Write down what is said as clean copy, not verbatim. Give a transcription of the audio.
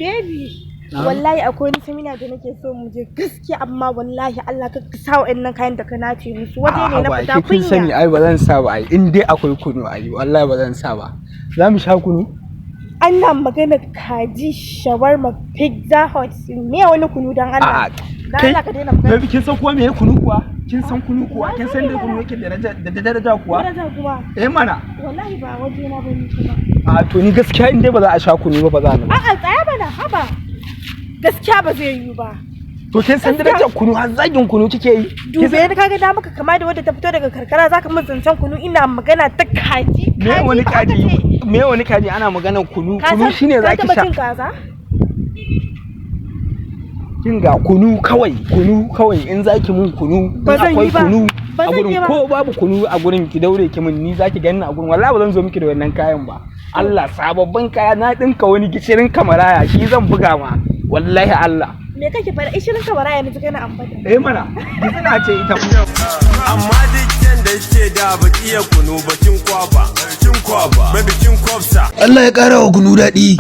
Baby, Na'am. wallahi akwai wani seminar da nake so mu je gaskiya, amma wallahi Allah ka sa wa'annan kayan da ka nace musu, waje ne na A'a, fita ba kin sani kunya. Ai ba zan sa ba ai, in dai akwai kunu ai wallahi ba zan sa ba. Za mu sha kunu? Ana magana kaji, shawarma, Pizza Hut, me wani kunu dan Allah? A'a. Dan Allah ka daina magana. Baby, kin san kuwa me kunu kuwa? Kin san kunu kuwa? Kin san da kunu yake da daraja, da daraja kuwa? Daraja kuma? Eh mana. Wallahi ba waje na bane kuma. A to, ni gaskiya in dai ba za a sha kunu ba, ba za ni ba. A'a, tsaya bana, haba. Gaskiya ba zai yiwu ba. To, kin san darajar kunu? Har zagin kunu kike yi? Kin Dube ni, kaga da maka kama da wadda ta fito daga karkara, zaka mun zancen kunu? Ina magana ta kaji. Me wani fa aka kaji? ce. Me wani kaji? Ana maganar kunu. Ka Kunu san- shine ka zaki taɓa sha. cin kaza? Kin ga, kunu kawai, kunu kawai, in zaki mun kunu in Ba zan akwai yi ba. kunu Ba a zan gurin yi ba. ko babu kunu a gurin, ki daure ki mun, ni zaki ganni a gurin. Wallahi ba zan zo miki da wannan kayan ba. Allah, sababbin kaya na dinka, wani gishirin kamaraya shi zan buga ma, wallahi Allah. Me kake faɗa? Ishirin kamar yanzu kana ambata. Eh mana, gitsina ce ita. Amma duk da ke da baki iya kunu bakin kwaba kin kwaba, baby, kin kwafsa. Allah ya ƙara wa kunu daɗi.